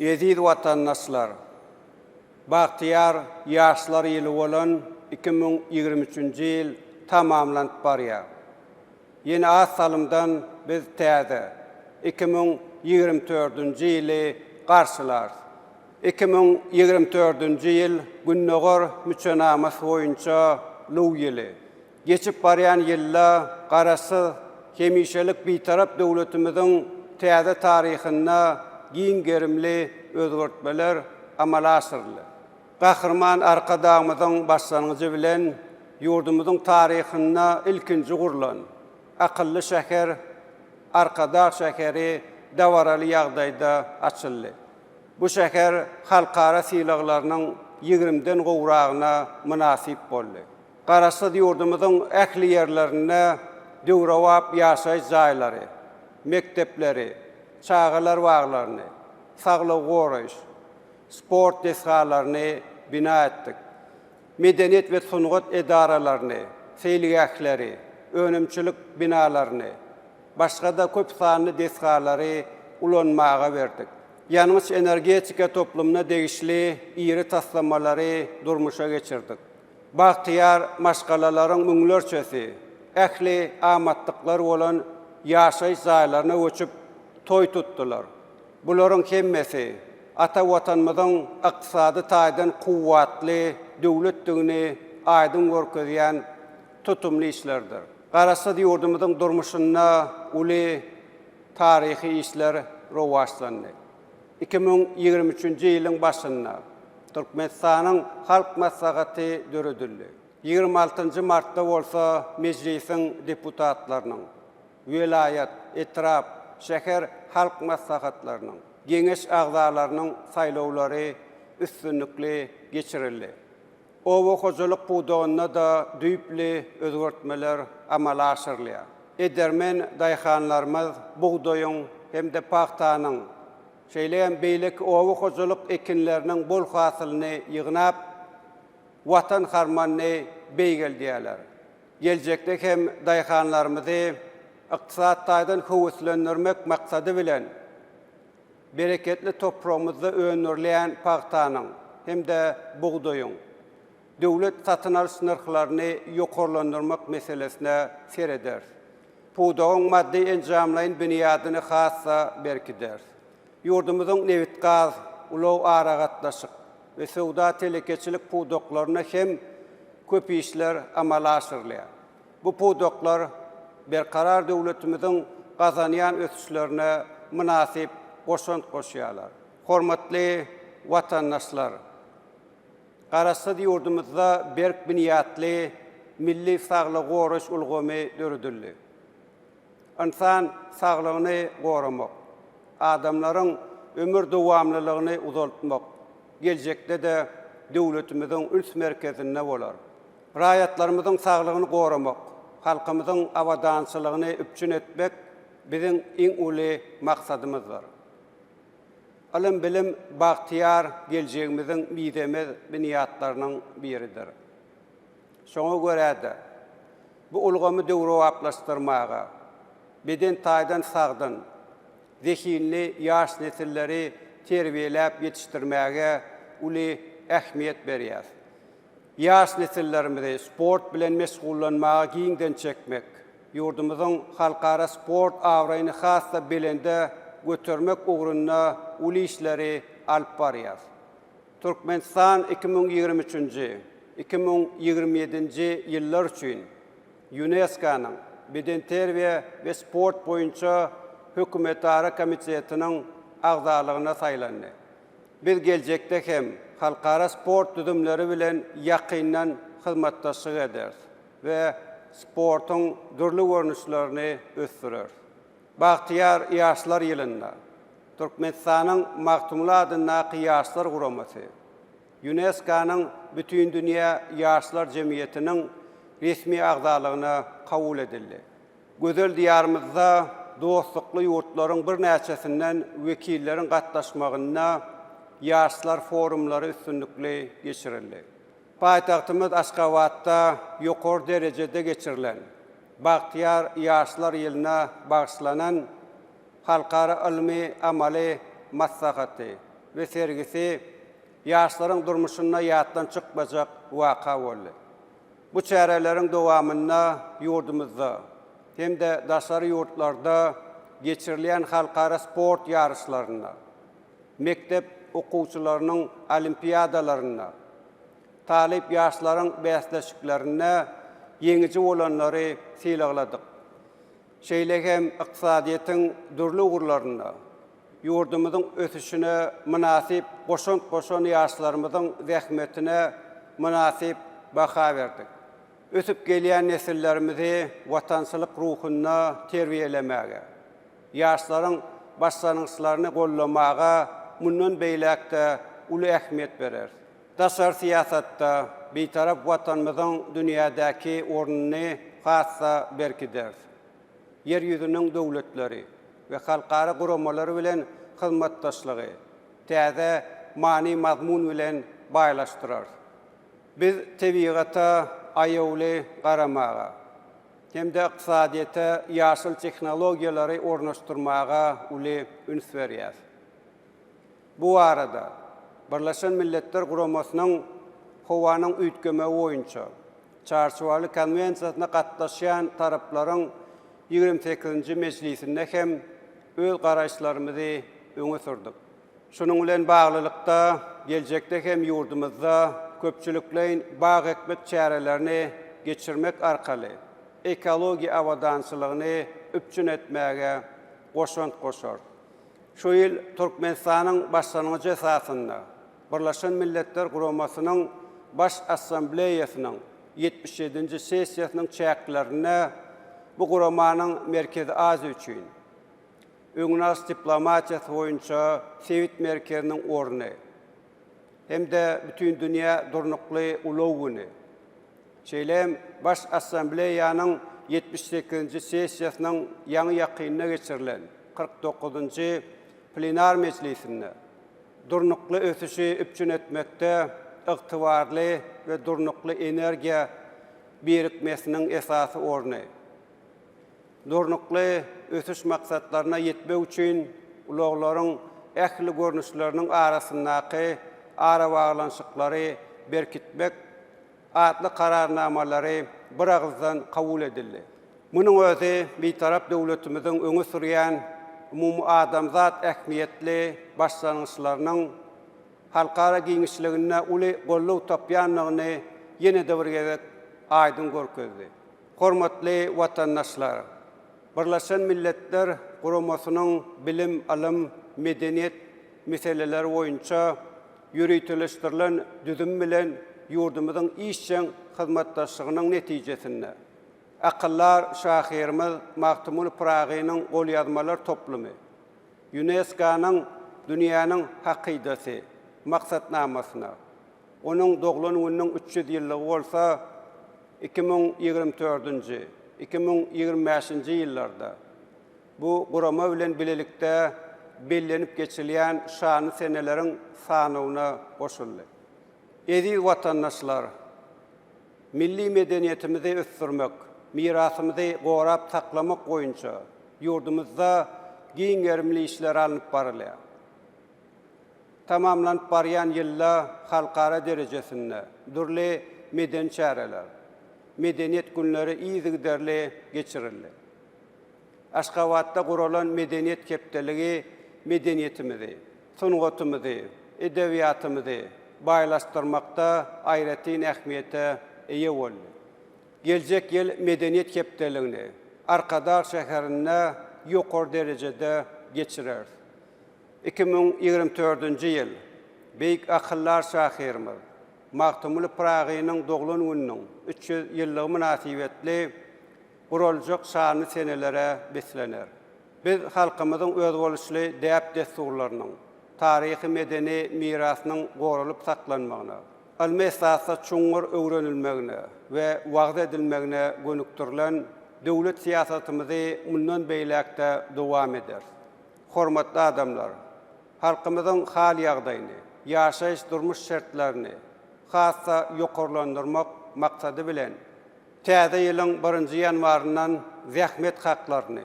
Eziz watandaşlar! Bagtyýar ýaşlar ýyly bolan 2023-nji ýyl tamamlanyp barýar. Ýene az salymdan biz täze, 2024-nji ýyly garşylarys. 2024-nji ýyl Gündogar müçenamasy boýunça Luw ýyly. Geçip barýan ýylda Garaşsyz, hemişelik Bitarap döwletimiziň täze taryhynda giň gerimli özgertmeler amala aşyryldy. Gahryman Arkadagymyzyň başlangyjy bilen ýurdumyzyň taryhynda ilkinji gurlan akylly şäher Arkadag şäheri dabaraly ýagdaýda açyldy. Bu şäher halkara sylaglarynyň ýigrimden gowragyna mynasyp boldy. Garaşsyz ýurdumyzyň ähli ýerlerinde döwrebap ýaşaýyş jaýlary, mekdepleri, çagalar baglaryny, saglygy goraýyş, sport desgalaryny bina etdik. Medeniýet we sungat edaralaryny, seýilgähleri, önümçilik binalaryny, başga-da köp sanly desgalary ulanmaga berdik. Ýangyç-energetika toplumyna degişli iri taslamalary durmuşa geçirdik. Bagtyýar maşgalalaryň müňlerçesi ähli amatlyklar bolan ýaşaýyş jaýlaryna göçüp, toý tutdular. Bularyň hemmesi ata Watanymyzyň ykdysady taýdan kuwwatly döwletdigini aýdyň görkezýän tutumly işlerdir. Garaşsyz ýurdumyzyň durmuşynda uly taryhy işler rowaçlandy. 2023-nji ýylyň başynda Türkmenistanyň Halk Maslahaty döredildi. 26-njy martda bolsa Mejlisiň deputatlarynyň, welaýat, etrap, şäher halk maslahatlarynyň, Geňeş agzalarynyň saýlawlary üstünlikli geçirildi. Oba hojalyk pudagynda-da düýpli özgertmeler amala aşyrylýar. Edermen daýhanlarymyz bugdaýyň hem-de pagtanyň, şeýle hem beýleki oba hojalyk ekinleriniň bol hasylyny ýygnap, Watan harmanyny beýgeldýärler. Geljekde hem daýhanlarymyzy ykdysady taýdan höweslendirmek maksady bilen, Bereketli topragymyzda öndürilýän pagtanyň hem-de bugdaýyň döwlet satyn alyş nyrhlaryny ýokarlandyrmak meselesine serederis. Pudagyň maddy-enjamlaýyn binýadyny has-da berkideris. Ýurdumyzyň nebitgaz, ulag-aragatnaşyk we söwda-telekeçilik pudaklarynda hem köp işler amala aşyrylýar. Bu pudaklar Berkarar döwletimiziň gazanýan ösüşlerine mynasyp goşant goşýarlar. Hormatly watandaşlar! Garaşsyz ýurdumyzda berk binýatly milli saglygy goraýyş ulgamy döredildi. Ynsan saglygyny goramak, adamlaryň ömür dowamlylygyny uzaltmak geljekde-de döwletimiziň üns merkezinde bolar. Raýatlarymyzyň saglygyny goramak, halkymyzyň abadançylygyny üpjün etmek biziň iň uly maksadymyzdyr. Ylym-bilim bagtyýar geljegimiziň mizemez binýatlarynyň biridir. Şoňa görä-de, bu ulgamy döwrebaplaşdyrmaga, beden taýdan sagdyn, zehinli ýaş nesilleri terbiýeläp ýetişdirmäge uly ähmiýet berýäris. Ýaş nesillerimizi sport bilen meşgullanmaga giňden çekmek, ýurdumyzyň halkara sport abraýyny has-da belende götermek ugrunda uly işleri alyp barýar. Türkmenistan 2023-nji, 2027-nji ýyllar üçin ÝUNESKO-nyň Bedenterbiýe we sport boýunça hökümetara komitetiniň agzalygyna saýlandy. Biz geljekde hem halkara sport düzümleri bilen ýakyndan hyzmatdaşlyk ederis we sportuň dürli görnüşlerini ösdüreris. Bagtyýar ýaşlar ýylynda Türkmenistanyň Magtymguly adyndaky Ýaşlar guramasy ÝUNESKO-nyň Bütindünýä ýaşlar jemgyýetiniň resmi agzalygyna kabul edildi. Gözel Diýarymyzda dostlukly ýurtlaryň birnäçesinden wekilleriň gatnaşmagynda ýaşlar forumlary üstünlikli geçirildi. Paýtagtymyz Aşgabatda ýokary derejede geçirilen Bagtyýar ýaşlar ýylyna bagyşlanan halkara ylmy-amaly maslahaty. we sergisi ýaşlaryň durmuşynda ýatdan çykmajak waka boldy. Bu çäreleriň dowamynda ýurdumyzda hem-de daşary ýurtlarda geçirilýän halkara sport ýaryşlarynda, mekdep okuwçylarynyň olimpiadalarynda, talyp ýaşlaryň bäsleşiklerinde ýeňiji bolanlary sylagladyk. Şeýle hem ykdysadyýetiň dürli ugurlarynda ýurdumyzyň ösüşine mynasyp goşant goşan ýaşlarymyzyň zähmetine mynasyp baha berdik. Ösüp gelýän nesillerimizi watançylyk ruhunda terbiýelemäge, ýaşlaryň başlangyçlaryny goldamaga mundan beýläk-de uly ähmiýet bereris. Daşary syýasatda Bitarap Watanymyzyň dünýädäki ornuny has-da berkideris. Ýer ýüzüniň döwletleri we halkara guramalary bilen hyzmatdaşlygy täze many-mazmun bilen baýlaşdyrarys. Biz tebigata aýawly garamaga hem-de ykdysadyýete ýaşyl tehnologiýalary ornaşdyrmaga uly üns berýäris. Bu barada Birleşen Milletler Guramasynyň Howanyň üýtgemegi boýunça Çarçuwaly konwensiýasyna gatnaşýan taraplaryň ýigrimi sekizinji mejlisinde hem öz garaýyşlarymyzy öňe sürdük. Şunuň bilen baglylykda, geljekde hem ýurdumyzda köpçülikleýin bag ekmek çärelerini geçirmek arkaly ekologiýa abadançylygyny üpjün etmäge goşant goşarys. Şu ýyl Türkmenistanyň başlangyjy esasynda Birleşen Milletler Guramasynyň Baş Assambleýasynyň 77-nji sessiýasynyň çäklerinde bu guramanyň Merkezi Aziýa üçin öňüni alyş diplomatiýasy boýunça sebit merkeziniň orny hem-de Bütindünýä durnukly ulag güni, şeýle hem Baş Assambleýanyň 78-nji sessiýasynyň ýaňy-ýakynda geçirilen 49-njy plenar mejlisinde durnukly ösüşi üpjün etmekde ygtybarly we durnukly energiýa birikmesiniň esasy orny, Durnukly ösüş maksatlaryna ýetmek üçin ulaglaryň ähli görnüşleriniň arasyndaky arabaglanyşyklary berkitmek atly Kararnamalary biragyzdan kabul edildi. Munuň özi Bitarap döwletimiziň öňe sürýän umumadamzat ähmiýetli başlangyçlarynyň halkara giňişliginde uly goldaw tapýandygyny ýene-de bir gezek aýdyň görkezdi. Hormatly watandaşlar! Birleşen Milletler Guramasynyň bilim, ylym, medeniýet meseleleri boýunça ýöriteleşdirilen düzüm bilen ýurdumyzyň işjeň hyzmatdaşlygynyň netijesinde, akyldar şahyrymyz Magtymguly Pyragynyň golýazmalar toplumy ÝUNESKO-nyň Dünýäniň hakydasy maksatnamasyna, Onuň doglan gününiň 300 ýyllygy bolsa 2024-nji, 2025-nji ýyllarda bu gurama bilen bilelikde bellenip geçilýän şanly seneleriň sanawyna goşuldy. Eziz watandaşlar! Milli medeniýetimizi ösdürmek, mirasymyzy gorap saklamak boýunça ýurdumyzda giň gerimli işler alnyp barylýar. Tamamlanyp barýan ýylda halkara derejesinde dürli medeni çäreler, Medeniýet günleri yzygiderli geçirildi. Aşgabatda guralan Medeniýet hepdeligi medeniýetimizi, sungatymyzy, edebiýatymyzy baýlaşdyrmakda aýratyn ähmiýete eýe boldy. Geljek ýyl Medeniýet hepdeligini Arkadag şäherinde ýokary derejede geçireris. 2024-nji ýyl beýik akyldar şahyrymyz Magtymguly Pyragynyň doglan gününiň 300 ýyllygy mynasybetli guraljak şanly senelere beslener. Biz halkymyzyň özboluşly däp-dessurlarynyň, taryhy-medeni mirasynyň goralyp saklanmagyna, ylmy esasda çuňňur öwrenilmegine we wagyz edilmegine gönükdirilen döwlet syýasatymyzy mundan beýläk-de dowam ederis. Hormatly adamlar! Halkymyzyň hal-ýagdaýyny, ýaşaýyş-durmuş şertlerini has-da ýokarlandyrmak maksady bilen, täze ýylyň birinji ýanwaryndan zähmet haklaryny,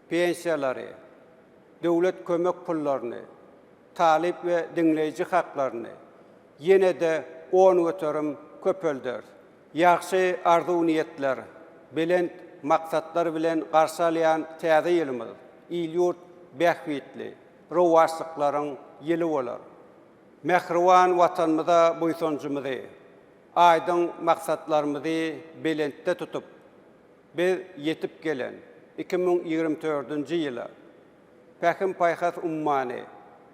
pensiýalary, döwlet kömek pullaryny. talyp we diňleýji haklaryny ýene-de 10% köpelderis. Ýagşy arzuw-niýetler, belent maksatlar bilen garşy alýan täze ýylymyz il-ýurt bähbitli rowaçlyklaryň ýyly bolar. Mähriban Watanymyza buýsanjymyzy, aýdyň maksatlarymyzy belentde tutup, biz ýetip gelen 2024-nji ýyla Pähim-paýhas ummany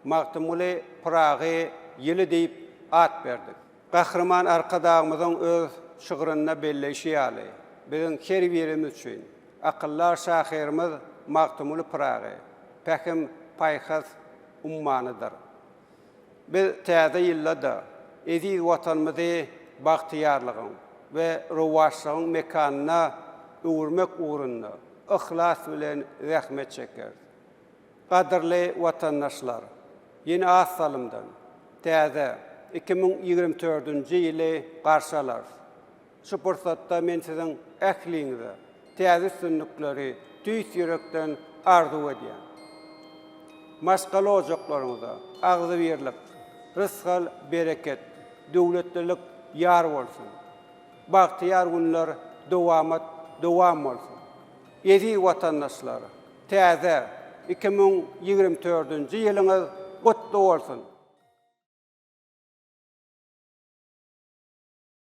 Magtymguly Pyragy ýyly diýip at berdik. Gahryman Arkadagymyzyň öz şygrynda belleýşi ýaly, biziň her birimiz üçin akyldar şahyrymyz Magtymguly Pyragy pähim-paýhas ummanydyr. Biz täze ýylda-da eziz Watanymyzy bagtyýarlygyň we rowaçlygyň mekanyna öwürmek ugrunda yhlas bilen zähmet çekeris. Gadyrly watandaşlar! Ýene az salymdan täze 2024-nji ýyly garşy alarys. Şu pursatda men siziň ähliňize täze üstünlikleri tüýs ýürekden arzuw edýän. Maşgala ojaklaryňyza agzybirlik, rysgal-bereket, döwletlilik ýar bolsun! Bagtyýar günler dowamat dowam bolsun! Eziz watandaşlar, täze 2024-nji ýylyňyz gutly bolsun!